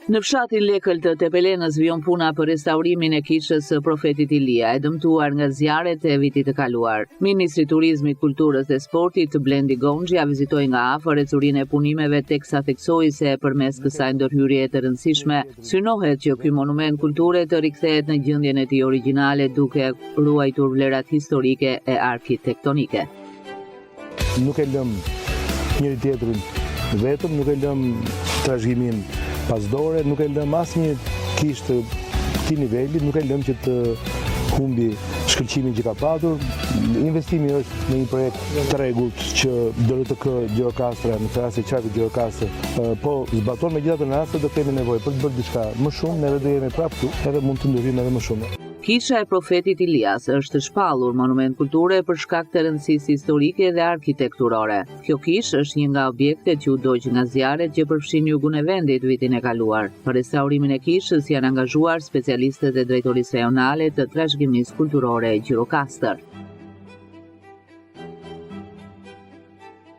Në fshatin Lekël të Tepelenës vijon puna për restaurimin e kishës së Profetit Ilia, e dëmtuar nga zjarret e vitit të kaluar. Ministri i Turizmit, Kulturës dhe Sportit, Blendi Gonxhja vizitoi nga afër ecurinë e punimeve teksa theksoi se përmes kësaj ndërhyrjeje të rëndësishme synohet që ky monument kulture të rikthehet në gjendjen e tij origjinale duke ruajtur vlerat historike e arkitektonike. Nuk e lëmë njëri-tjetrin vetëm, nuk e lëmë trashëgiminë pas dore, nuk e lëmë asnjë kishë të këtij niveli, nuk e lëmë që të humbi shkëlqimin që ka patur. Investimi është në një projekt të rregullt që DRTK Gjirokastra, në këtë rast e qarku Gjirokastër, po zbaton megjithatë në rast se do kemi nevojë për të bërë diçka më shumë, neve do jemi prapë këtu, edhe mund të ndërhyjmë edhe më shumë. Kisha e Profetit Ilias është shpallur monument kulture për shkak të rëndësisë historike dhe arkitekturore. Kjo kishë është një nga objektet që u dogj nga zjarret që përfshinë jugun e vendit vitin e kaluar. Për restaurimin e kishës janë angazhuar specialistët e Drejtorisë Rajonale të Trashëgimisë Kulturore Gjirokastër.